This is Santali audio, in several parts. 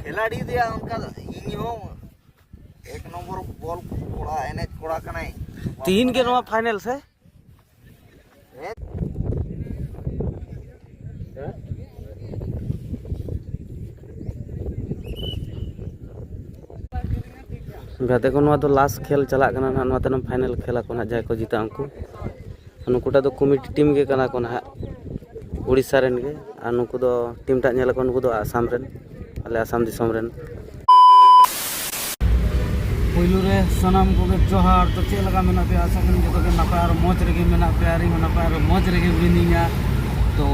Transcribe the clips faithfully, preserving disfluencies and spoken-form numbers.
ᱠᱷᱮᱞᱟᱲᱤ ᱫᱚᱭᱟ ᱚᱱᱠᱟ ᱫᱚ ᱤᱧ ᱦᱚᱸ ᱮᱠ ᱱᱚᱢᱵᱚᱨ ᱵᱚᱞ ᱠᱚᱲᱟ, ᱮᱱᱮᱡ ᱠᱚᱲᱟ ᱠᱟᱱᱟᱭ᱾ ᱛᱤᱦᱤᱧ ᱜᱮ ᱱᱚᱣᱟ ᱯᱷᱟᱭᱱᱮᱞ ᱥᱮ? ᱦᱮᱸ᱾ ᱜᱟᱛᱮ ᱠᱚ, ᱱᱚᱣᱟ ᱫᱚ ᱞᱟᱥᱴ ᱠᱷᱮᱞ ᱪᱟᱞᱟᱜ ᱠᱟᱱᱟ ᱱᱟᱦᱟᱜ, ᱱᱚᱣᱟ ᱛᱟᱭᱱᱚᱢ ᱯᱷᱟᱭᱱᱮᱞ ᱠᱷᱮᱞ ᱟᱠᱚ ᱱᱟᱦᱟᱜ ᱡᱟᱦᱟᱸᱭ ᱠᱚ ᱡᱤᱛᱟᱹᱜ ᱩᱱᱠᱩ᱾ ᱱᱩᱠᱩᱴᱟᱜ ᱫᱚ ᱠᱚᱢᱤᱴᱤ ᱴᱤᱢ ᱜᱮ ᱠᱟᱱᱟ ᱠᱚ ᱱᱟᱦᱟᱜ, ᱩᱲᱤᱥᱥᱟ ᱨᱮᱱ ᱜᱮ᱾ ᱟᱨ ᱱᱩᱠᱩ ᱫᱚ ᱴᱤᱢ ᱴᱟᱜ ᱧᱮᱞ ᱟᱠᱚ, ᱱᱩᱠᱩ ᱫᱚ ᱟᱥᱟᱢ ᱨᱮᱱ, ᱟᱞᱮ ᱟᱥᱟᱢ ᱫᱤᱥᱚᱢ ᱨᱮᱱ᱾ ᱯᱳᱭᱞᱳ ᱨᱮ ᱥᱟᱱᱟᱢ ᱠᱚᱜᱮ ᱡᱚᱦᱟᱨ᱾ ᱛᱚ ᱪᱮᱫ ᱞᱮᱠᱟ ᱢᱮᱱᱟᱜ ᱯᱮᱭᱟ? ᱟᱥᱟ ᱠᱚᱨᱮ ᱡᱚᱛᱚ ᱜᱮ ᱱᱟᱯᱟᱭ ᱟᱨ ᱢᱚᱡᱽ ᱨᱮᱜᱮ ᱢᱮᱱᱟᱜ ᱯᱮᱭᱟ, ᱟᱨ ᱤᱧ ᱦᱚᱸ ᱱᱟᱯᱟᱭ ᱟᱨ ᱢᱚᱡᱽ ᱨᱮᱜᱮ ᱢᱤᱱᱟᱹᱧᱟ᱾ ᱛᱚ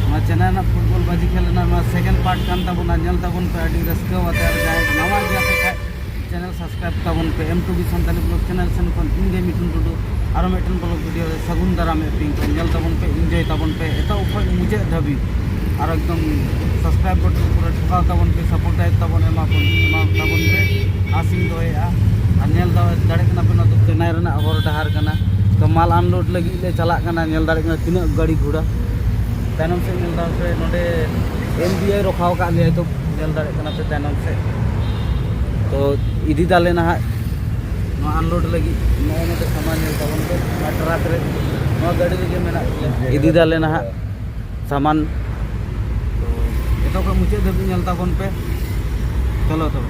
ᱱᱚᱣᱟ ᱪᱮᱱᱱᱟᱭ ᱨᱮᱱᱟᱜ ᱯᱷᱩᱴᱵᱚᱞ ᱵᱟᱡᱤ ᱠᱷᱮᱞ ᱨᱮᱱᱟᱜ ᱱᱚᱣᱟ ᱥᱮᱠᱮᱱᱰ ᱯᱟᱨᱴ ᱠᱟᱱ ᱛᱟᱵᱚᱱᱟ, ᱧᱮᱞ ᱛᱟᱵᱚᱱ ᱯᱮ ᱟᱹᱰᱤ ᱨᱟᱹᱥᱠᱟᱹ ᱟᱛᱮ᱾ ᱟᱨ ᱡᱟᱦᱟᱸᱭ ᱱᱟᱣᱟ ᱜᱮᱭᱟ ᱯᱮ ᱠᱷᱟᱡ ᱪᱮᱱᱮᱞ ᱥᱟᱵᱥᱠᱨᱟᱭᱤᱵ ᱛᱟᱵᱚᱱ ᱯᱮ, M two B Santali blog channel ᱥᱮᱱ ᱠᱷᱚᱱ ᱤᱧ ᱜᱮ ᱢᱤᱴᱷᱩᱱ ᱴᱩᱰᱩ ᱟᱨᱚ ᱢᱤᱫᱴᱮᱱ ᱵᱞᱚᱜ ᱵᱷᱤᱰᱤᱭᱳ ᱨᱮ ᱥᱟᱹᱜᱩᱱ ᱫᱟᱨᱟᱢ ᱮ ᱯᱮ ᱠᱚ ᱧᱮᱞ ᱛᱟᱵᱚᱱ ᱯᱮ, ᱮᱛᱚᱦᱚᱵ ᱠᱷᱚᱱ ᱢᱩᱪᱟᱹᱫ ᱫᱷᱟᱹᱵᱤᱡ᱾ ᱟᱨ ᱮᱠᱫᱚᱢ ᱥᱟᱵᱥᱠᱨᱟᱭᱤᱵ ᱵᱚᱴᱚᱱ ᱯᱩᱨᱟᱹ ᱴᱷᱚᱠᱟᱣ ᱛᱟᱵᱚᱱ ᱯᱮ, ᱥᱟᱯᱳᱨᱴ ᱛᱟᱵᱚᱱ ᱮᱢᱟ ᱵᱚᱱ, ᱮᱢᱟ ᱛᱟᱵᱚᱱ ᱯᱮ, ᱟᱥᱤᱧ ᱫᱚᱦᱚᱭᱮᱫᱼᱟ᱾ ᱟᱨ ᱧᱮᱞ ᱫᱟ-, ᱫᱟᱲᱮᱭᱟᱜ ᱠᱟᱱᱟ ᱯᱮ, ᱱᱚᱣᱟ ᱫᱚ ᱪᱮᱱᱱᱟᱭ ᱨᱮᱱᱟᱜ ᱦᱚᱨ ᱰᱟᱦᱟᱨ ᱠᱟᱱᱟ᱾ ᱛᱚ ᱢᱟᱞ ᱟᱱᱞᱳᱰ ᱞᱟᱹᱜᱤᱫ ᱞᱮ ᱪᱟᱞᱟᱜ ᱠᱟᱱᱟ, ᱧᱮᱞ ᱫᱟᱲᱮᱭᱟᱜ ᱠᱟᱱᱟ ᱛᱤᱱᱟᱹᱜ ᱜᱟᱹᱲᱤ ᱜᱷᱚᱲᱟ᱾ ᱛᱟᱭᱱᱚᱢ ᱥᱮᱫ ᱧᱮᱞ ᱫᱟ ᱯᱮ, ᱱᱚᱰᱮ ᱮᱢ ᱵᱤ ᱟᱭ ᱨᱚᱠᱷᱟᱣ ᱟᱠᱟᱫ ᱞᱮᱭᱟ, ᱛᱚ ᱧᱮᱞ ᱫᱟᱲᱮᱭᱟᱜ ᱠᱟᱱᱟ ᱯᱮ ᱛᱟᱭᱱᱚᱢ ᱥᱮᱫ᱾ ᱛᱚ ᱤᱫᱤ ᱫᱟᱞᱮ ᱱᱟᱦᱟᱜ ᱱᱚᱣᱟ ᱟᱱᱞᱳᱰ ᱞᱟᱹᱜᱤᱫ᱾ ᱱᱚᱜᱼᱚᱭ ᱱᱚᱰᱮ ᱥᱟᱢᱟᱱ ᱧᱮᱞ ᱛᱟᱵᱚᱱ ᱯᱮ, ᱱᱚᱣᱟ ᱴᱨᱟᱠ ᱨᱮ, ᱱᱚᱣᱟ ᱜᱟᱹᱰᱤ ᱨᱮᱜᱮ ᱢᱮᱱᱟᱜ ᱞᱮᱭᱟ᱾ ᱤᱫᱤ ᱫᱟᱞᱮ ᱱᱟᱦᱟᱜ ᱥᱟᱢᱟᱱ᱾ ᱛᱚ ᱮᱛᱚᱦᱚᱵ ᱠᱷᱚᱱ ᱢᱩᱪᱟᱹᱫ ᱫᱷᱟᱹᱵᱤᱡ ᱧᱮᱞ ᱛᱟᱵᱚᱱ ᱯᱮ᱾ ᱪᱚᱞᱚ ᱛᱚᱵᱮ᱾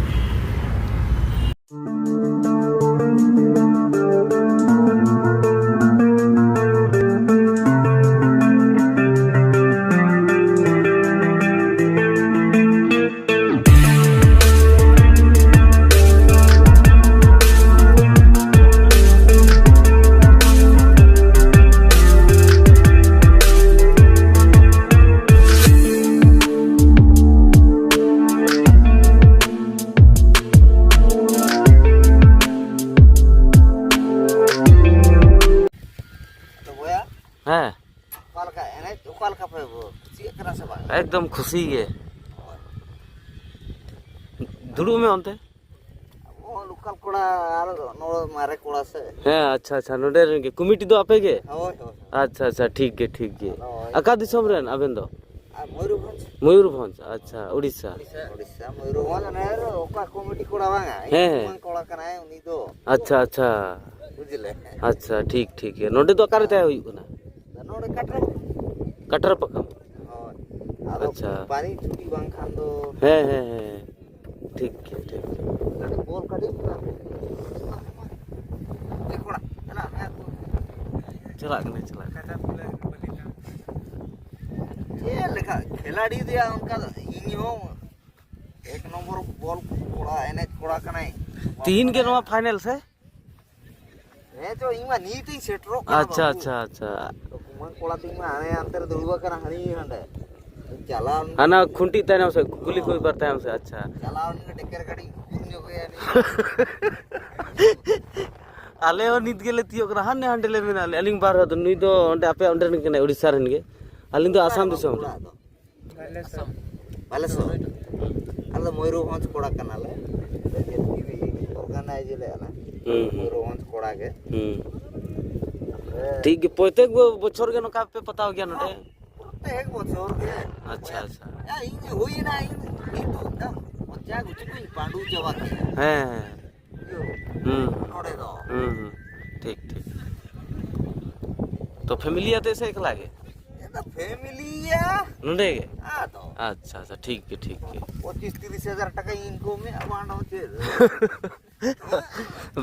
ᱛᱚ ᱵᱚᱭᱟ, ᱦᱮᱸ᱾ ᱚᱠᱟ ᱞᱮᱠᱟ ᱮᱱᱮᱡ, ᱚᱠᱟ ᱞᱮᱠᱟ ᱯᱮ ᱠᱩᱥᱤᱭᱟᱜ ᱠᱟᱱᱟ ᱥᱮ ᱵᱟᱝ? ᱮᱠᱫᱚᱢ ᱠᱷᱩᱥᱤ ᱜᱮ᱾ ᱫᱩᱲᱩᱵ ᱢᱮ ᱚᱱᱛᱮ᱾ ᱟᱵᱚ ᱞᱳᱠᱟᱞ ᱠᱚᱲᱟ ᱟᱨ ᱱᱚᱣᱟ ᱢᱟᱨᱮ ᱠᱚᱲᱟ ᱥᱮ᱾ ᱦᱮᱸ, ᱟᱪᱪᱷᱟ, ᱟᱪᱪᱷᱟ, ᱱᱚᱰᱮ ᱨᱮᱱ ᱜᱮ᱾ ᱠᱚᱢᱤᱴᱤ ᱫᱚ ᱟᱯᱮ ᱜᱮ? ᱦᱳᱭ, ᱦᱳᱭ, ᱦᱳᱭ᱾ ᱟᱪᱪᱷᱟ, ᱟᱪᱪᱷᱟ, ᱴᱷᱤᱠ ᱜᱮ, ᱴᱷᱤᱠ ᱜᱮ᱾ ᱦᱳᱭ᱾ ᱚᱠᱟ ᱫᱤᱥᱚᱢ ᱨᱮᱱ ᱟᱵᱮᱱ ᱫᱚ? ᱟᱨ ᱢᱚᱭᱩᱨᱵᱷᱚᱸᱡᱽ᱾ ᱢᱚᱭᱩᱨᱵᱷᱚᱸᱡᱽ, ᱟᱪᱪᱷᱟ, ᱩᱲᱤᱥᱥᱟ᱾ ᱩᱲᱤᱥᱥᱟ, ᱢᱚᱭᱩᱨᱵᱷᱚᱸᱡᱽ, ᱚᱱᱮ ᱚᱠᱟ ᱠᱚᱢᱤᱴᱤ ᱠᱚᱲᱟ ᱵᱟᱝᱟ? ᱦᱮᱸ, ᱦᱮᱸ᱾ ᱠᱚᱲᱟ ᱠᱟᱱᱟᱭ ᱩᱱᱤ ᱫᱚ᱾ ᱟᱪᱪᱷᱟ, ᱟᱪᱪᱷᱟ᱾ ᱵᱩᱡᱽᱞᱮ? ᱟᱪᱪᱷᱟ, ᱴᱷᱤᱠ, ᱴᱷᱤᱠ ᱜᱮᱭᱟ᱾ ᱱᱚᱰᱮ ᱫᱚ ᱚᱠᱟᱨᱮ ᱛᱟᱦᱮᱸ ᱦᱩᱭᱩᱜ ᱠᱟᱱᱟ? ᱱᱚᱰᱮ ᱠᱟᱴᱨᱟ᱾ ᱠᱟᱴᱨᱟ ᱯᱟᱠᱟᱢ? ᱦᱳᱭ᱾ ᱟᱫᱚ ᱟᱪᱪᱷᱟ᱾ ᱵᱟᱨᱤ ᱪᱷᱩᱴᱤ ᱵᱟᱝᱠᱷᱟᱱ ᱫᱚ᱾ ᱦᱮᱸ, ᱦᱮᱸ, ᱦᱮᱸ᱾ ᱴᱷᱤᱠ ᱜᱮᱭᱟ, ᱴᱷᱤᱠ ᱜᱮᱭᱟ᱾ ᱵᱚᱞ ᱠᱟᱹᱴᱤᱡ ᱮ ᱠᱚᱲᱟ, ᱪᱟᱞᱟᱜ ᱢᱮ ᱟᱹᱛᱩ᱾ ᱪᱟᱞᱟᱜ ᱠᱟᱹᱱᱟᱹᱧ, ᱪᱟᱞᱟᱜ ᱠᱟᱹᱱᱟᱹᱧ᱾ ᱪᱮᱫ ᱞᱮᱠᱟ ᱠᱷᱮᱞᱟᱲᱤ ᱫᱚᱭᱟ, ᱚᱱᱠᱟ ᱫᱚ ᱤᱧ ᱦᱚᱸ ᱮᱠ ᱱᱚᱢᱵᱚᱨ ᱵᱚᱞ ᱠᱚᱲᱟ, ᱮᱱᱮᱡ ᱠᱚᱲᱟ ᱠᱟᱱᱟᱭ᱾ ᱛᱤᱦᱤᱧ ᱜᱮ ᱱᱚᱣᱟ ᱯᱷᱟᱭᱱᱮᱞ ᱥᱮ? ᱦᱮᱸ ᱪᱚ, ᱤᱧ ᱢᱟ ᱱᱤᱛ ᱤᱧ ᱥᱮᱴᱮᱨᱚᱜ ᱠᱟᱱᱟ ᱟᱪᱪᱷᱟ, ᱵᱟᱹᱵᱩ᱾ ᱟᱪᱪᱷᱟ, ᱟᱪᱪᱷᱟ᱾ ᱠᱩᱢᱟᱹᱝ ᱠᱚᱲᱟ ᱛᱤᱧ ᱢᱟ ᱦᱟᱱᱮ ᱦᱟᱱᱛᱮ ᱨᱮ ᱫᱩᱲᱩᱵ ᱟᱠᱟᱱᱟ, ᱦᱟᱹᱱᱤ ᱦᱟᱸᱰᱮ᱾ ᱪᱟᱞᱟᱣ ᱦᱟᱱᱟ ᱠᱷᱩᱱᱴᱤ ᱛᱟᱭᱱᱚᱢ ᱥᱮᱫ ᱠᱩᱞᱦᱤ ᱠᱚ ᱵᱮᱯᱟᱨ ᱛᱟᱭᱚᱢ ᱥᱮᱫ, ᱟᱪᱪᱷᱟ᱾ ᱪᱟᱞᱟᱣ ᱞᱮᱱ ᱜᱮ ᱰᱮᱠᱮᱨ ᱜᱟᱹᱰᱤᱧ ᱠᱩᱞ ᱧᱚᱜ ᱮᱭᱟ ᱱᱤᱛ᱾ ᱟᱞᱮ ᱦᱚᱸ ᱱᱤᱛ ᱜᱮᱞᱮ ᱛᱤᱭᱳᱜ ᱠᱟᱱᱟ, ᱦᱟᱱᱮ ᱦᱟᱸᱰᱮ ᱞᱮ ᱢᱮᱱᱟᱜ ᱞᱮ᱾ ᱟᱹᱞᱤᱧ ᱵᱟᱨ ᱦᱚᱲ ᱫᱚ, ᱱᱩᱭ ᱫᱚ ᱚᱸᱰᱮ ᱟᱯᱮ ᱚᱸᱰᱮ ᱨᱮᱱ ᱠᱟᱱᱟᱭ, ᱩᱲᱤᱥᱥᱟ ᱨᱮᱱ ᱜᱮ᱾ ᱟᱹᱞᱤᱧ ᱫᱚ ᱟᱥᱟᱢ ᱫᱤᱥᱚᱢ ᱨᱮ᱾ ᱚᱲᱟᱜ ᱫᱚ? ᱵᱟᱞᱮᱥᱚᱨ᱾ ᱟᱞᱮ ᱫᱚ ᱢᱚᱭᱩᱨᱵᱷᱚᱸᱡᱽ ᱠᱚᱲᱟ ᱠᱟᱱᱟᱞᱮ᱾ ᱚᱨᱜᱟᱱᱟᱭᱤᱡᱽ ᱞᱮ ᱟᱞᱮ᱾ ᱦᱩᱸ, ᱦᱩᱸ᱾ ᱢᱚᱭᱩᱨᱵᱷᱚᱸᱡᱽ ᱠᱚᱲᱟ ᱜᱮ᱾ ᱦᱩᱸ᱾ ᱛᱟᱯᱚᱨᱮ ᱴᱷᱤᱠ ᱜᱮ, ᱯᱨᱚᱛᱮᱠ ᱵᱚ-, ᱵᱚᱪᱷᱚᱨ ᱜᱮ ᱱᱚᱝᱠᱟ ᱯᱮ ᱯᱟᱛᱟᱣ ᱜᱮᱭᱟ ᱱᱚᱰᱮ? ᱯᱨᱚᱛᱮᱠ ᱵᱚᱪᱷᱚᱨ ᱜᱮ᱾ ᱟᱪᱪᱷᱟ, ᱟᱪᱪᱷᱟ᱾ ᱭᱟ, ᱤᱧ ᱦᱩᱭᱱᱟ, ᱤᱧ ᱱᱤᱛᱚᱜ ᱫᱚ ᱢᱚᱪᱟ ᱜᱩᱪᱩ ᱠᱚᱧ ᱯᱟᱸᱰᱩ ᱪᱟᱵᱟ ᱠᱮᱫᱟ᱾ ᱦᱮᱸ, ᱦᱮᱸ᱾ ᱵᱩᱡᱷᱟᱹᱣ? ᱦᱩᱸ᱾ ᱱᱚᱰᱮ ᱫᱚ᱾ ᱦᱩᱸ, ᱦᱩᱸ᱾ ᱴᱷᱤᱠ, ᱴᱷᱤᱠ᱾ ᱛᱚ, ᱯᱷᱮᱢᱤᱞᱤ ᱟᱛᱮ ᱥᱮ ᱮᱠᱞᱟ ᱜᱮ? ᱮ, ᱫᱟ ᱯᱷᱮᱢᱤᱞᱤ ᱭᱟ᱾ ᱱᱚᱰᱮ ᱜᱮ? ᱟᱫᱚ᱾ ᱟᱪᱪᱷᱟ, ᱟᱪᱪᱷᱟ, ᱴᱷᱤᱠ ᱜᱮ, ᱴᱷᱤᱠ ᱜᱮ᱾ ᱯᱚᱸᱪᱤᱥ ᱛᱤᱨᱤᱥ ᱦᱟᱡᱟᱨ ᱴᱟᱠᱟᱧ ᱤᱱᱠᱟᱢ ᱮᱫᱟ, ᱵᱟᱝ ᱫᱚ ᱪᱮᱫ?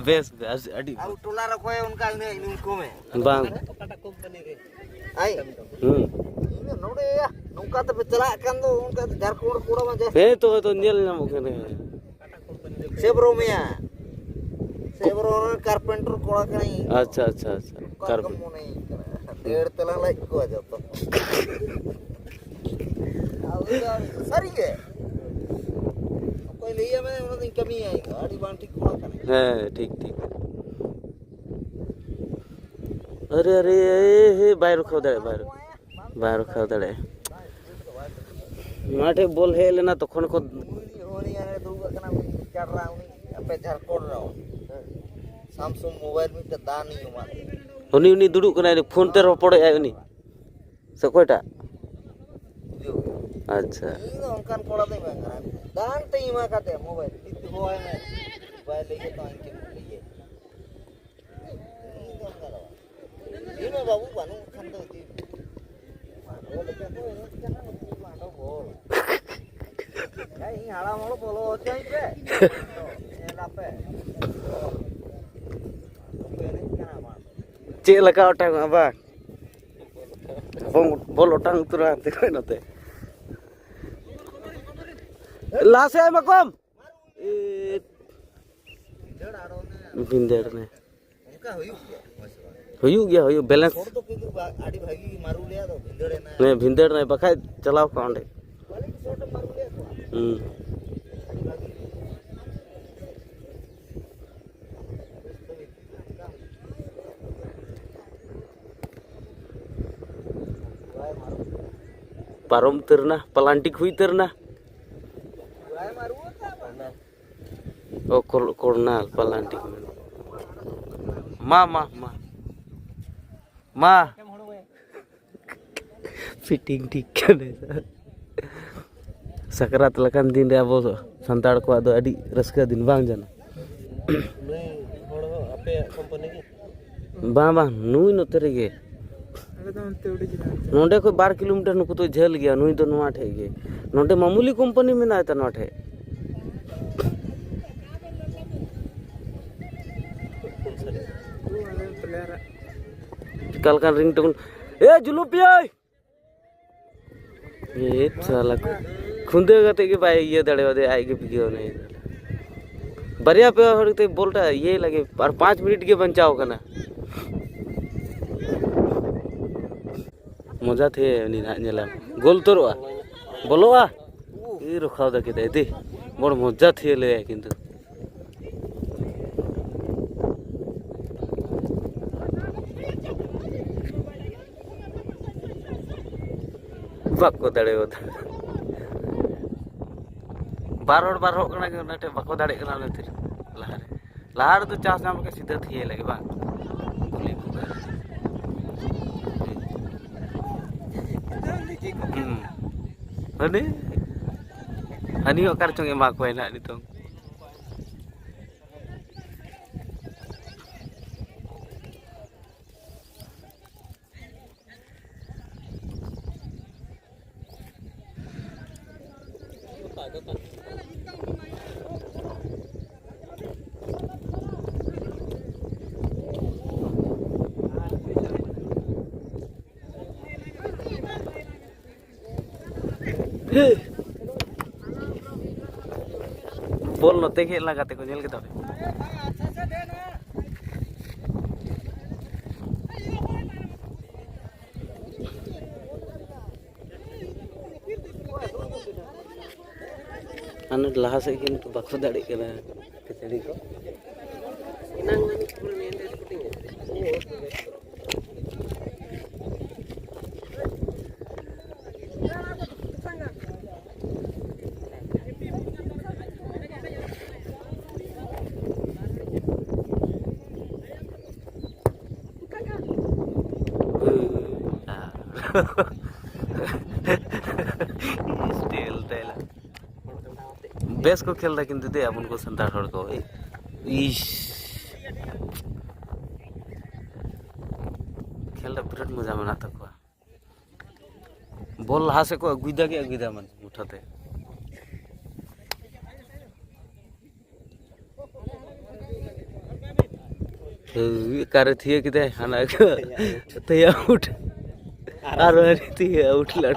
ᱵᱮᱥ, ᱵᱮᱥ, ᱟᱹᱰᱤ ᱟᱵᱚ ᱵᱮᱥ᱾ ᱴᱚᱞᱟ ᱨᱮ ᱚᱠᱚᱭ ᱚᱱᱠᱟ ᱤᱱᱟᱹᱜ ᱤᱱᱠᱟᱢ ᱮᱫ? ᱵᱟᱝ᱾ ᱟᱭ᱾ ᱦᱩᱸ᱾ ᱤᱧ ᱫᱚ ᱱᱚᱰᱮ ᱭᱟ, ᱱᱚᱝᱠᱟ ᱛᱮᱯᱮ ᱪᱟᱞᱟᱜ ᱠᱷᱟᱱ ᱫᱚ ᱚᱱᱠᱟ ᱡᱷᱟᱲᱠᱷᱚᱸᱰ ᱠᱚᱲᱟ ᱢᱟ ᱡᱟᱹᱥᱛᱤ᱾ ᱦᱮᱸ, ᱛᱚ, ᱛᱚ, ᱧᱮᱞ ᱧᱟᱢᱚᱜ ᱠᱟᱱᱟ᱾ ᱥᱮᱵᱽᱨᱚ ᱢᱮᱭᱟ᱾ ᱥᱮᱵᱽᱨᱚ ᱨᱮᱱ ᱠᱟᱨᱯᱮᱱᱴᱟᱨ ᱠᱚᱲᱟ ᱠᱟᱹᱱᱟᱹᱧ᱾ ᱟᱪᱪᱷᱟ, ᱟᱪᱪᱷᱟ, ᱟᱪᱪᱷᱟ᱾ ᱚᱠᱟ ᱞᱮᱠᱟᱢ ᱠᱟᱨᱯᱮᱱᱴ- ᱢᱚᱱᱮᱭᱮᱧ ᱠᱟᱱᱟ? ᱰᱮᱲ ᱛᱮᱞᱟ ᱞᱟᱡ ᱠᱚ ᱡᱚᱛᱚ᱾ ᱥᱟᱹᱨᱤ ᱜᱮ᱾ ᱚᱠᱚᱭ ᱞᱟᱹᱭᱟ ᱢᱮ, ᱚᱱᱟ ᱫᱚᱧ ᱠᱟᱹᱢᱤᱭᱟ ᱤᱧ ᱫᱚ᱾ ᱟᱹᱰᱤ ᱵᱟᱝ ᱴᱷᱤᱠ ᱠᱚᱲᱟ ᱠᱟᱱᱟᱭ᱾ ᱦᱮᱸ, ᱴᱷᱤᱠ, ᱴᱷᱤᱠ᱾ ᱟᱨᱮ, ᱟᱨᱮ, ᱮ, ᱦᱮ, ᱵᱟᱭ ᱨᱚᱠᱷᱟᱣ ᱫᱟᱲᱮᱭᱟᱜᱼᱟ, ᱵᱟᱭ ᱨᱚᱠᱷᱟᱣ᱾ ᱵᱟᱭ ᱨᱚᱠᱷᱟᱣ ᱫᱟᱲᱮᱭᱟᱜᱼᱟ᱾ ᱱᱚᱣᱟ ᱴᱷᱮᱡ ᱵᱚᱞ ᱦᱮᱡ ᱞᱮᱱᱟ, ᱛᱚᱠᱷᱚᱱ ᱠᱚ ᱩᱱᱤ ᱦᱚᱸ ᱩᱱᱤ ᱦᱟᱱᱮ ᱫᱩᱲᱩᱵ ᱟᱠᱟᱱᱟ, ᱩᱱᱤ ᱪᱟᱨᱨᱟ, ᱩᱱᱤ ᱟᱯᱮ ᱡᱷᱟᱲᱠᱷᱚᱸᱰ ᱨᱮ ᱦᱚᱸ᱾ ᱥᱟᱢᱥᱩᱝ ᱢᱳᱵᱟᱭᱤᱞ ᱢᱤᱫᱴᱮᱡ ᱫᱟᱱ ᱤᱧ ᱮᱢᱟᱫ ᱫᱮᱭᱟ᱾ ᱩᱱᱤ, ᱩᱱᱤ ᱫᱩᱲᱩᱵ ᱠᱟᱱᱟᱭ, ᱩᱱᱤ ᱯᱷᱳᱱ ᱛᱮ ᱨᱚᱯᱚᱲᱮᱫ ᱟᱭ ᱩᱱᱤ᱾ ᱥᱮ ᱚᱠᱚᱭᱴᱟᱜ? ᱟᱪᱪᱷᱟ᱾ ᱤᱧ ᱫᱚ ᱚᱱᱠᱟᱱ ᱠᱚᱲᱟ ᱫᱚᱧ ᱵᱟᱝ ᱠᱟᱱᱟ᱾ ᱫᱟᱱ ᱛᱮ ᱮᱢᱟ ᱠᱟᱛᱮ ᱢᱳᱵᱟᱭᱤᱞ ᱛᱤ ᱛᱮ ᱦᱚᱦᱚᱭ ᱢᱮ, ᱵᱟᱭ ᱞᱟᱹᱭ ᱜᱮ ᱛᱚ ᱤᱧ ᱪᱮᱫ ᱠᱚ ᱞᱟᱹᱭᱟ᱾ ᱤᱧ ᱫᱚ ᱚᱱᱠᱟ ᱫᱚ ᱵᱟᱝ᱾ ᱤᱧ ᱢᱟ ᱵᱟᱹᱵᱩ ᱵᱟᱹᱱᱩᱜ ᱠᱷᱟᱱ ᱫᱚ ᱤᱫᱤ ᱢᱮ᱾ ᱢᱟᱰᱚ ᱞᱮᱠᱟ ᱠᱚ ᱮᱱᱮᱡ ᱠᱟᱱᱟ ᱱᱩᱠᱩ ᱢᱟᱰᱚ ᱵᱚᱞ᱾ ᱦᱮᱸ, ᱤᱧ ᱦᱟᱲᱟᱢ ᱦᱚᱲ ᱵᱚᱞᱚ ᱦᱚᱪᱚᱧ ᱯᱮ᱾ ᱧᱮᱞ ᱟᱯᱮ᱾ ᱪᱮᱫ ᱞᱮᱠᱟ ᱚᱴᱟᱝᱚᱜᱼᱟ ᱵᱟᱝ? ᱵᱚᱞ, ᱵᱚᱞ ᱚᱴᱟᱝ ᱩᱛᱟᱹᱨᱚᱜᱼᱟ ᱦᱟᱱᱛᱮ ᱠᱷᱚᱱ ᱱᱚᱛᱮ᱾ ᱞᱟᱦᱟ ᱥᱮᱫ ᱟᱭᱢᱟ ᱠᱚᱢ᱾ ᱮ, ᱵᱷᱤᱸᱫᱟᱹᱲ ᱢᱮ᱾ ᱦᱩᱭᱩᱜ ᱜᱮᱭᱟ, ᱦᱩᱭᱩᱜ, ᱵᱮᱞᱮᱱᱥ᱾ ᱦᱮᱸ, ᱵᱷᱤᱸᱫᱟᱹᱲ ᱱᱟᱭ, ᱵᱟᱠᱷᱟᱡ ᱪᱟᱞᱟᱣ ᱠᱚᱜᱼᱟ ᱚᱸᱰᱮ᱾ ᱦᱩᱸ᱾ ᱯᱟᱨᱚᱢ ᱩᱛᱟᱹᱨ ᱮᱱᱟ, ᱯᱞᱟᱱᱴᱤᱠ ᱦᱩᱭ ᱩᱛᱟᱹᱨ ᱮᱱᱟ᱾ ᱚ, ᱠᱚᱨ-, ᱠᱚᱨᱱᱟᱞ ᱯᱞᱟᱱᱴᱤᱠ ᱢᱮᱱ᱾ ᱢᱟ, ᱢᱟ, ᱢᱟ᱾ ᱢᱟ᱾ ᱯᱷᱤᱴᱤᱝ ᱴᱷᱤᱠ ᱠᱟᱱᱟᱭ᱾ ᱥᱟᱠᱨᱟᱛ ᱞᱮᱠᱟᱱ ᱫᱤᱱ ᱨᱮ ᱟᱵᱚ ᱥᱟᱱᱛᱟᱲ ᱠᱚᱣᱟᱜ ᱫᱚ ᱟᱹᱰᱤ ᱨᱟᱹᱥᱠᱟᱹ ᱫᱤᱱ, ᱵᱟᱝ ᱡᱟᱱᱟ? ᱱᱩᱭ ᱦᱚᱲ ᱦᱚᱸ ᱟᱯᱮᱭᱟᱜ ᱠᱳᱢᱯᱟᱱᱤ ᱜᱮ? ᱵᱟᱝ, ᱵᱟᱝ, ᱱᱩᱭ ᱱᱚᱛᱮ ᱨᱮᱜᱮ᱾ ᱟᱞᱮ ᱫᱚ ᱚᱱᱛᱮ ᱟᱹᱰᱤ ᱡᱷᱟᱹᱞ᱾ ᱱᱚᱸᱰᱮ ᱠᱷᱚᱱ ᱵᱟᱨ ᱠᱤᱞᱳᱢᱤᱴᱟᱨ, ᱱᱩᱠᱩ ᱫᱚ ᱡᱷᱟᱹᱞ ᱜᱮᱭᱟ, ᱱᱩᱭ ᱫᱚ ᱱᱚᱣᱟ ᱴᱷᱮᱡ ᱜᱮ᱾ ᱱᱚᱸᱰᱮ ᱢᱟᱢᱩᱞᱤ ᱠᱳᱢᱯᱟᱱᱤ ᱢᱮᱱᱟᱜᱼᱟ ᱛᱚ ᱱᱚᱣᱟ ᱴᱷᱮᱡ᱾ ᱟᱞᱮ ᱯᱞᱮᱭᱟᱨᱟᱜ᱾ ᱪᱮᱠᱟ ᱞᱮᱠᱟᱱ ᱨᱤᱝ ᱴᱳᱱ? ᱮ, ᱡᱩᱞᱩᱯᱤᱭᱟᱹᱭ! ᱮ ᱥᱟᱞᱟ, ᱠᱷᱩᱸᱫᱟᱹᱣ ᱠᱟᱛᱮ ᱜᱮ ᱵᱟᱭ ᱤᱭᱟᱹ ᱫᱟᱲᱮᱭᱟᱫᱮᱭᱟ, ᱟᱡ ᱜᱮ ᱵᱤᱜᱤᱭᱟᱹᱣ ᱮᱱᱟᱭ᱾ ᱵᱟᱨᱭᱟ ᱯᱮᱭᱟ ᱦᱚᱲ ᱛᱮ ᱵᱚᱞᱴᱟ ᱤᱭᱟᱹᱭ ᱞᱟᱹᱜᱤᱫ, ᱟᱨ ᱯᱟᱸᱪ ᱢᱤᱱᱤᱴ ᱜᱮ ᱵᱟᱧᱪᱟᱣ ᱠᱟᱱᱟ᱾ ᱢᱚᱡᱟ ᱛᱷᱮ ᱩᱱᱤ ᱱᱟᱦᱟᱜ ᱧᱮᱞᱟᱢ, ᱜᱳᱞ ᱩᱛᱟᱹᱨᱚᱜᱼᱟ, ᱵᱚᱞᱚᱜᱼᱟ᱾ ᱮ ᱨᱚᱠᱷᱟᱣ ᱫᱟ ᱠᱮᱫᱟᱭ ᱫᱮ, ᱵᱚᱲ ᱢᱚᱡᱟ ᱛᱷᱮ ᱞᱟᱹᱭᱟᱭ ᱠᱤᱱᱛᱩ᱾ ᱵᱟᱠᱚ ᱫᱟᱲᱮᱭᱟᱫᱟ᱾ ᱵᱟᱨ ᱦᱚᱲ, ᱵᱟᱨ ᱦᱚᱲ ᱠᱟᱱᱟ ᱠᱤᱱ, ᱚᱱᱟ ᱴᱷᱮᱱ ᱵᱟᱠᱚ ᱫᱟᱲᱮᱭᱟᱜ ᱠᱟᱱᱟ, ᱚᱱᱟ ᱠᱷᱟᱹᱛᱤᱨ ᱞᱟᱦᱟᱨᱮ, ᱞᱟᱦᱟ ᱨᱮᱫᱚ ᱪᱟᱱᱥ ᱧᱟᱢ ᱞᱮᱠᱷᱟᱱ ᱥᱤᱫᱷᱟᱹ ᱛᱷᱤᱭᱟᱹ ᱞᱟᱹᱜᱤᱫ ᱵᱟᱝ᱾ ᱦᱩᱸ᱾ ᱦᱟᱹᱱᱤ, ᱦᱟᱹᱱᱤ ᱦᱚᱸ ᱚᱠᱟ ᱨᱮᱪᱚᱝ ᱮᱢᱟ ᱠᱚᱣᱟᱭ ᱱᱟᱦᱟᱜ ᱱᱤᱛᱚᱝ᱾ ᱵᱚᱞ ᱱᱚᱛᱮ ᱜᱮ ᱦᱮᱡ ᱞᱮᱱᱟ, ᱜᱟᱛᱮ ᱠᱚ ᱧᱮᱞ ᱠᱮᱫᱟ ᱯᱮ? ᱦᱟᱱᱮ ᱞᱟᱦᱟ ᱥᱮᱫ ᱠᱤᱱᱛᱩ ᱵᱟᱠᱚ ᱫᱟᱲᱮᱜ ᱠᱟᱱᱟ ᱠᱷᱤᱪᱲᱤ ᱠᱚ᱾ Still tail. ᱵᱮᱥ ᱠᱚ ᱠᱷᱮᱞ ᱫᱟ ᱠᱤᱱᱛᱩ ᱫᱮ ᱟᱵᱚᱱ ᱠᱚ ᱥᱟᱱᱛᱟᱲ ᱦᱚᱲ ᱠᱚ᱾ ᱤᱥ, ᱠᱷᱮᱞ ᱫᱚ ᱵᱤᱨᱟᱴ ᱢᱚᱡᱟ ᱢᱮᱱᱟᱜ ᱛᱟᱠᱚᱣᱟ᱾ ᱵᱚᱞ ᱞᱟᱦᱟ ᱥᱮᱫ ᱠᱚ ᱟᱹᱜᱩᱭᱮᱫᱟ ᱜᱮ ᱟᱹᱜᱩᱭᱮᱫᱟ, ᱢᱟᱱᱮ ᱢᱩᱴᱷᱟᱹ ᱛᱮ᱾ ᱦᱟᱹᱭ, ᱚᱠᱟᱨᱮ ᱛᱷᱤᱭᱟᱹ ᱠᱮᱫᱟᱭ? ᱦᱟᱱᱟ ᱠᱚ ᱛᱷᱤᱭᱟᱹ ᱟᱣᱩᱴ᱾ ᱟᱨ ᱦᱟᱹᱱᱤ ᱛᱷᱤᱭᱟᱹ ᱟᱣᱩᱴ ᱞᱟᱲ᱾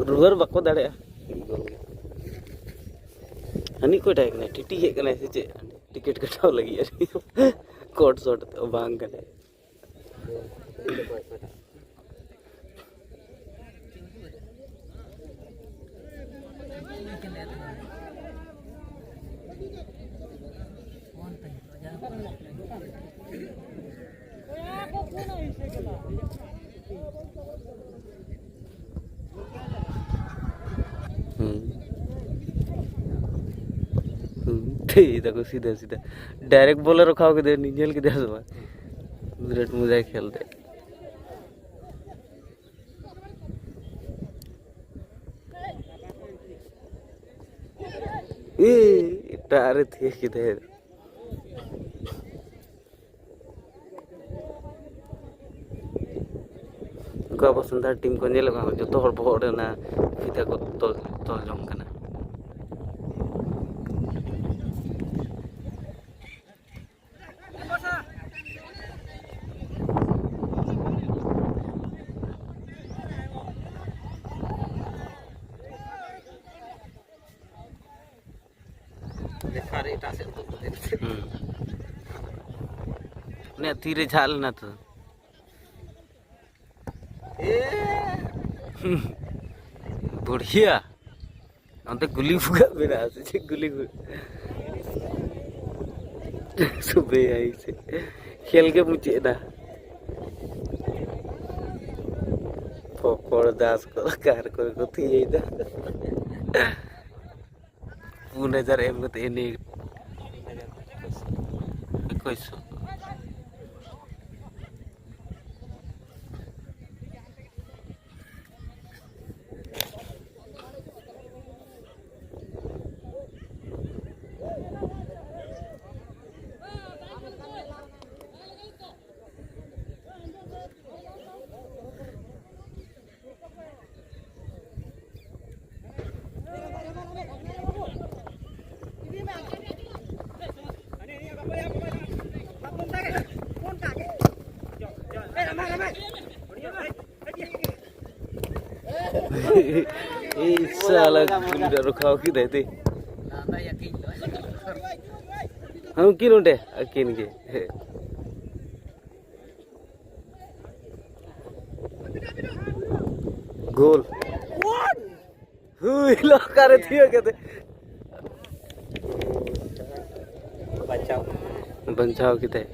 ᱨᱩᱣᱟᱹᱲ ᱵᱟᱠᱚ ᱫᱟᱲᱮᱭᱟᱜᱼᱟ᱾ ᱦᱟᱹᱱᱤ ᱚᱠᱚᱭᱴᱟᱜ ᱠᱟᱱᱟᱭ? ᱴᱤᱴᱤ ᱦᱮᱡ ᱠᱟᱱᱟᱭ ᱥᱮ ᱪᱮᱫ? ᱴᱤᱠᱤᱴ ᱠᱟᱴᱟᱣ ᱞᱟᱹᱜᱤᱫ ᱟᱨᱠᱤ᱾ ᱠᱳᱰ ᱥᱚᱴ ᱫᱚ ᱵᱟᱝ ᱠᱟᱱᱟᱭ᱾ ᱦᱩᱸ᱾ ᱦᱩᱸ᱾ ᱛᱷᱤᱭ ᱫᱟᱠᱚ ᱥᱤᱫᱷᱟᱹ ᱥᱤᱫᱷᱟᱹ᱾ ᱰᱟᱭᱨᱮᱠᱴ ᱵᱚᱞᱮ ᱨᱚᱠᱷᱟᱣ ᱠᱮᱫᱮᱭᱟ, ᱩᱱᱤ ᱧᱮᱞ ᱠᱮᱫᱮᱭᱟ ᱥᱮ ᱵᱟᱝ? ᱨᱮᱰ ᱢᱚᱡᱟᱭ ᱠᱷᱮᱞ ᱛᱮ᱾ ᱮ, ᱮᱴᱟᱜ ᱨᱮ ᱛᱷᱤᱭᱟᱹ ᱠᱮᱫᱟᱭ᱾ ᱩᱱᱠᱩ ᱟᱵᱚ ᱥᱟᱱᱛᱟᱲ ᱴᱤᱢ ᱠᱚ ᱧᱮᱞᱚᱜ ᱠᱟᱱᱟ, ᱡᱚᱛᱚ ᱦᱚᱲ ᱵᱚᱦᱚᱜ ᱨᱮ ᱚᱱᱟ ᱯᱷᱤᱛᱟᱹ ᱠᱚ ᱛᱚᱞ, ᱛᱚᱞ ᱡᱚᱝ ᱠᱟᱱᱟ᱾ ᱞᱮᱠᱷᱟ ᱨᱮ ᱮᱴᱟᱜ ᱥᱮᱫ ᱩᱫᱩᱜ ᱠᱟᱛᱮ᱾ ᱦᱩᱸ᱾ ᱩᱱᱤᱭᱟᱜ ᱛᱤ ᱨᱮ ᱡᱷᱟᱜ ᱞᱮᱱᱟ ᱛᱚ᱾ ᱮ! ᱵᱩᱲᱦᱤᱭᱟ, ᱚᱱᱛᱮ ᱜᱩᱞᱤ ᱵᱷᱩᱜᱟᱹᱜ ᱢᱮᱱᱟᱜᱼᱟ ᱥᱮ ᱪᱮᱫ? ᱜᱩᱞᱤ ᱵᱷᱩᱜᱟᱹᱜ᱾ ᱥᱩᱵᱮ ᱟᱭ ᱥᱮ᱾ ᱠᱷᱮᱞ ᱜᱮ ᱢᱩᱪᱟᱹᱫ ᱮᱱᱟ᱾ ᱯᱚᱠᱚᱲ ᱫᱟᱥ ᱠᱚ ᱚᱠᱟ ᱨᱮᱠᱚ ᱛᱷᱤᱭᱟᱹᱭᱮᱫᱟ᱾ ᱯᱩᱱ ᱦᱟᱡᱟᱨ ᱮᱢ ᱠᱟᱛᱮ ᱮᱱᱮᱡ᱾ ᱮᱠᱩᱥᱥᱚ᱾ ᱤᱥ ᱥᱟᱞᱟ ᱜᱩᱞᱤ ᱫᱚ ᱨᱚᱠᱷᱟᱣ ᱠᱮᱫᱟᱭ ᱛᱮ᱾ ᱦᱮᱸ, ᱩᱱᱠᱤᱱ ᱚᱸᱰᱮ, ᱟᱹᱠᱤᱱ ᱜᱮ᱾ ᱜᱳᱞ᱾ ᱦᱩᱭ, ᱞᱚᱠᱟᱨᱮ ᱛᱷᱤᱭᱟᱹ ᱠᱟᱛᱮ᱾ ᱵᱟᱧᱪᱟᱣ᱾ ᱵᱟᱧᱪᱟᱣ ᱠᱮᱫᱟᱭ᱾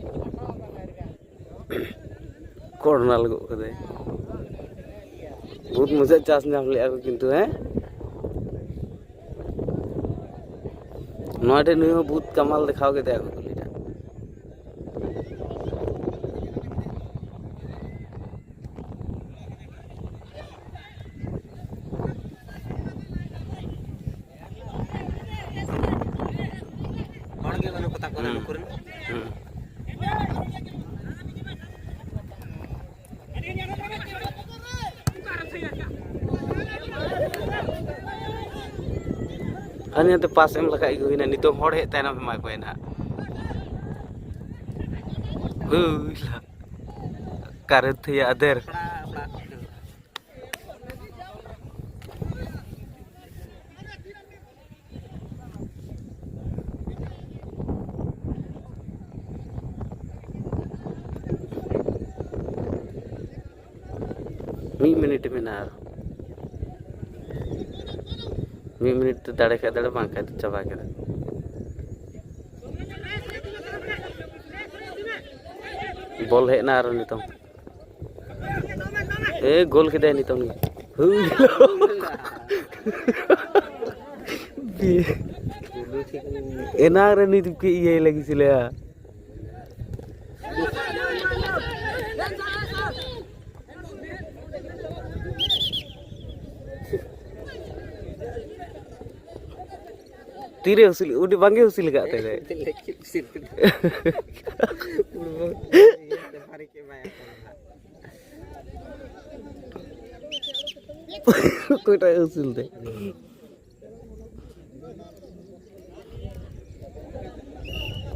ᱠᱚᱨᱱᱟᱞ ᱜᱚᱫ ᱠᱟᱫᱟᱭ᱾ ᱵᱚᱦᱩᱛ ᱢᱚᱡᱟ ᱪᱟᱥ ᱧᱟᱢ ᱞᱮᱜᱼᱟ ᱠᱚ ᱠᱤᱱᱛᱩ, ᱦᱮᱸ? ᱱᱚᱣᱟ ᱴᱷᱮᱱ ᱱᱩᱭ ᱦᱚᱸ ᱵᱚᱦᱩᱛ ᱠᱟᱢᱟᱞ ᱫᱮᱠᱷᱟᱣ ᱠᱮᱫᱟᱭ ᱟᱜᱩ ᱠᱟᱹᱞᱤ ᱴᱟᱜ᱾ ᱦᱩᱸ᱾ ᱱᱩᱠᱩ ᱨᱮᱱ᱾ ᱦᱩᱸ᱾ ᱟᱨ ᱱᱤᱭᱟᱹ ᱛᱮ ᱯᱟᱥ ᱮᱢ ᱞᱮᱠᱷᱟᱡ ᱜᱮ ᱦᱩᱭᱱᱟ᱾ ᱱᱤᱛᱚᱜ ᱦᱚᱲ ᱦᱮᱡ ᱛᱟᱭᱱᱚᱢ ᱮᱢᱟ ᱠᱚᱣᱟ ᱱᱟᱦᱟᱜ᱾ ᱦᱩᱭ ᱞᱟ᱾ ᱚᱠᱟᱨᱮ ᱛᱷᱩᱭᱟ ᱟᱫᱮᱨ? ᱢᱤᱫ ᱢᱤᱱᱤᱴ ᱢᱮᱱᱟᱜᱼᱟ ᱟᱨ᱾ ᱢᱤᱫ ᱢᱤᱱᱤᱴ ᱛᱮ ᱫᱟᱲᱮ ᱠᱷᱟᱡ ᱫᱟᱲᱮ, ᱵᱟᱝ ᱠᱷᱟᱡ ᱫᱚ ᱪᱟᱵᱟ ᱠᱮᱫᱟ᱾ ᱵᱚᱞ ᱦᱮᱡ ᱮᱱᱟ ᱟᱨᱚ ᱱᱤᱛᱚᱝ᱾ ᱮ, ᱜᱳᱞ ᱠᱮᱫᱟᱭ ᱱᱤᱛᱚᱝ ᱜᱮ᱾ ᱦᱩᱭ᱾ ᱮᱱᱟᱝ ᱨᱮ ᱱᱤᱛ ᱠᱚ ᱤᱭᱟᱹᱭ ᱞᱟᱹᱜᱤᱫ ᱥᱤᱞᱮᱭᱟ᱾ ᱛᱤᱨᱮ ᱦᱩᱥᱤᱞ, ᱩᱱᱤ ᱵᱟᱝᱜᱮ ᱦᱩᱥᱤᱞ ᱟᱠᱟᱫ ᱛᱟᱦᱮᱸ᱾ ᱪᱮᱫ ᱞᱟᱹᱜᱤᱫ ᱦᱩᱥᱤᱞ ᱠᱮᱫᱟ? ᱦᱚᱲᱢᱚ ᱤᱭᱟᱹ ᱛᱮ ᱵᱷᱟᱨᱤ ᱠᱮᱫ ᱵᱟᱭ ᱟᱠᱚ ᱱᱟᱦᱟᱜ᱾ ᱚᱠᱚᱭᱴᱟᱜ ᱮ ᱦᱩᱥᱤᱞ ᱛᱮ?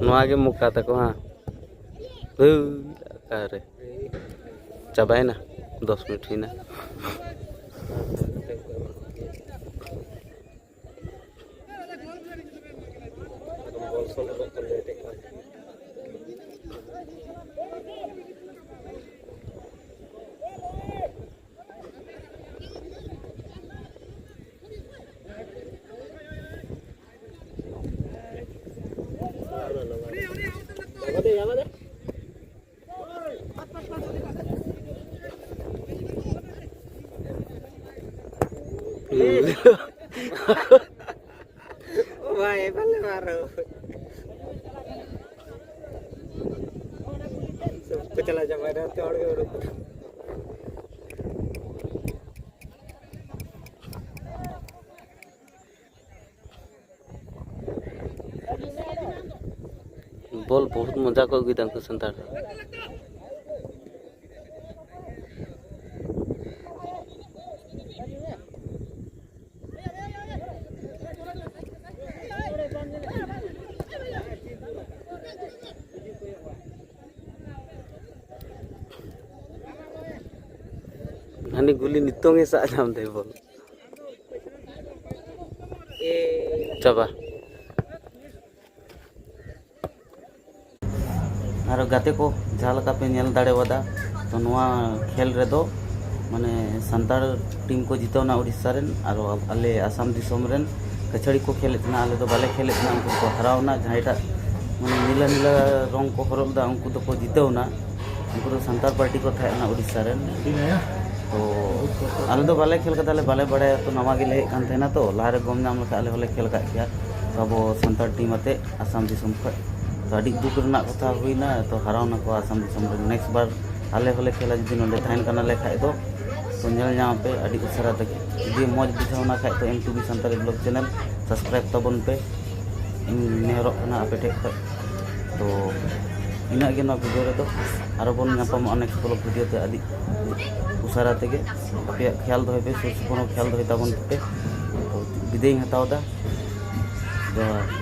ᱱᱚᱣᱟ ᱜᱮ ᱢᱚᱠᱟ ᱛᱟᱠᱚ, ᱦᱟᱸ? ᱦᱟᱹᱭ, ᱚᱠᱟᱨᱮ? ᱪᱟᱵᱟᱭᱮᱱᱟ, ᱫᱚᱥ ᱢᱤᱱᱤᱴ ᱦᱩᱭᱱᱟ᱾ ᱵᱷᱟᱭ, ᱵᱟᱞᱮ ᱢᱟᱨᱚ᱾ ᱥᱚᱵ ᱠᱚ ᱪᱟᱞᱟᱣ ᱪᱟᱵᱟᱭᱮᱱᱟ, ᱚᱱᱛᱮ ᱦᱚᱲ ᱜᱮ ᱵᱟᱹᱱᱩᱜ ᱠᱚᱣᱟ᱾ ᱵᱚᱞ ᱵᱚᱦᱩᱛ ᱢᱚᱡᱟ ᱠᱚ ᱟᱹᱜᱩᱭᱮᱫᱟ ᱩᱱᱠᱩ ᱥᱟᱱᱛᱟᱲ᱾ ᱦᱟᱹᱱᱤ ᱜᱩᱞᱤ ᱱᱤᱛᱚᱝ ᱮ ᱥᱟᱵ ᱧᱟᱢ ᱫᱟᱭ ᱵᱚᱞ᱾ ᱪᱟᱵᱟ᱾ ᱟᱨ ᱜᱟᱛᱮ ᱠᱚ, ᱡᱟᱦᱟᱸ ᱞᱮᱠᱟ ᱯᱮ ᱧᱮᱞ ᱫᱟᱲᱮᱣᱟᱫᱟ, ᱛᱚ ᱱᱚᱣᱟ ᱠᱷᱮᱞ ᱨᱮᱫᱚ ᱢᱟᱱᱮ ᱥᱟᱱᱛᱟᱲ ᱴᱤᱢ ᱠᱚ ᱡᱤᱛᱟᱹᱣᱱᱟ ᱩᱲᱤᱥᱥᱟ ᱨᱮᱱ, ᱟᱨ ᱟᱞᱮ ᱟᱥᱟᱢ ᱫᱤᱥᱚᱢ ᱨᱮᱱ ᱠᱟᱹᱪᱷᱟᱹᱲᱤ ᱠᱚ ᱠᱷᱮᱞᱮᱫ ᱛᱟᱦᱮᱱᱟ, ᱟᱞᱮ ᱫᱚ ᱵᱟᱞᱮ ᱠᱷᱮᱞᱮᱫ ᱛᱟᱦᱮᱱᱟ, ᱩᱱᱠᱩ ᱫᱚᱠᱚ ᱦᱟᱨᱟᱣᱱᱟ᱾ ᱡᱟᱦᱟᱸᱭᱴᱟᱜ ᱢᱟᱱᱮ ᱱᱤᱞᱟᱹ ᱱᱤᱞᱟᱹ ᱨᱚᱝ ᱠᱚ ᱦᱚᱨᱚᱜ ᱞᱮᱫᱟ, ᱩᱱᱠᱩ ᱫᱚᱠᱚ ᱡᱤᱛᱟᱹᱣᱱᱟ᱾ ᱩᱱᱠᱩ ᱫᱚ ᱥᱟᱱᱛᱟᱲ ᱯᱟᱨᱴᱤ ᱠᱚ ᱛᱟᱦᱮᱸ ᱠᱟᱱᱟ ᱩᱲᱤᱥᱥᱟ ᱨᱮᱱ᱾ ᱛᱚ ᱟᱞᱮ ᱫᱚ ᱵᱟᱞᱮ ᱠᱷᱮᱞ ᱠᱟᱫᱟ, ᱟᱞᱮ ᱵᱟᱞᱮ ᱵᱟᱲᱟᱭᱟ, ᱛᱚ ᱱᱟᱣᱟ ᱜᱮᱞᱮ ᱦᱮᱡ ᱠᱟᱱ ᱛᱟᱦᱮᱱᱟ, ᱛᱚ ᱞᱟᱦᱟᱨᱮ ᱜᱚᱢ ᱧᱟᱢ ᱞᱮᱠᱷᱟᱡ ᱟᱞᱮ ᱦᱚᱸᱞᱮ ᱠᱷᱮᱞ ᱠᱟᱜ ᱠᱮᱭᱟ᱾ ᱛᱚ ᱟᱵᱚ ᱥᱟᱱᱛᱟᱲ ᱴᱤᱢ ᱟᱛᱮ ᱟᱥᱟᱢ ᱫᱤᱥᱚᱢ ᱠᱷᱚᱡ᱾ ᱛᱚ ᱟᱹᱰᱤ ᱫᱩᱠ ᱨᱮᱱᱟᱜ ᱠᱟᱛᱷᱟ ᱦᱩᱭᱱᱟ, ᱛᱚ ᱦᱟᱨᱟᱣ ᱱᱟᱠᱚ ᱟᱥᱟᱢ ᱫᱤᱥᱚᱢ ᱨᱮᱱ᱾ ᱱᱮᱠᱥᱴ ᱵᱟᱨ ᱟᱞᱮ ᱦᱚᱸᱞᱮ ᱠᱷᱮᱞᱟ, ᱡᱩᱫᱤ ᱱᱚᱰᱮ ᱛᱟᱦᱮᱱ ᱠᱟᱱᱟᱞᱮ ᱠᱷᱟᱡ ᱫᱚ, ᱛᱚ ᱧᱮᱞ ᱧᱟᱢ ᱟᱯᱮ ᱟᱹᱰᱤ ᱩᱥᱟᱹᱨᱟ ᱛᱮᱜᱮ᱾ ᱡᱩᱫᱤ ᱢᱚᱡᱽ ᱵᱩᱡᱷᱟᱹᱣ ᱱᱟ ᱠᱷᱟᱡ ᱫᱚ M two B Santali blog channel subscribe ᱛᱟᱵᱚᱱ ᱯᱮ, ᱤᱧ ᱱᱮᱦᱚᱨᱚᱜ ᱠᱟᱱᱟ ᱟᱯᱮ ᱴᱷᱮᱡ ᱠᱷᱚᱡ᱾ ᱛᱚ ᱤᱱᱟᱹᱜ ᱜᱮ ᱱᱚᱣᱟ ᱵᱷᱤᱰᱤᱭᱳ ᱨᱮᱫᱚ, ᱟᱨᱚ ᱵᱚᱱ ᱧᱟᱯᱟᱢᱚᱜᱼᱟ ᱱᱮᱠᱥᱴ ᱵᱞᱚᱜ ᱵᱷᱤᱰᱤᱭᱳ ᱛᱮ᱾ ᱟᱹᱰᱤ ᱩᱥᱟᱹᱨᱟ ᱛᱮᱜᱮ ᱟᱯᱮᱭᱟᱜ ᱠᱷᱮᱭᱟᱞ ᱫᱚᱦᱚᱭ ᱯᱮ, ᱥᱩᱨ ᱥᱩᱯᱩᱨ ᱦᱚᱸ ᱠᱷᱮᱭᱟᱞ ᱫᱚᱦᱚᱭ ᱛᱟᱵᱚᱱ ᱯᱮ᱾ ᱛᱚ ᱵᱤᱫᱟᱹᱭ ᱤᱧ ᱦᱟᱛᱟᱣ ᱮᱫᱟ᱾ ᱡᱚᱦᱟᱨ᱾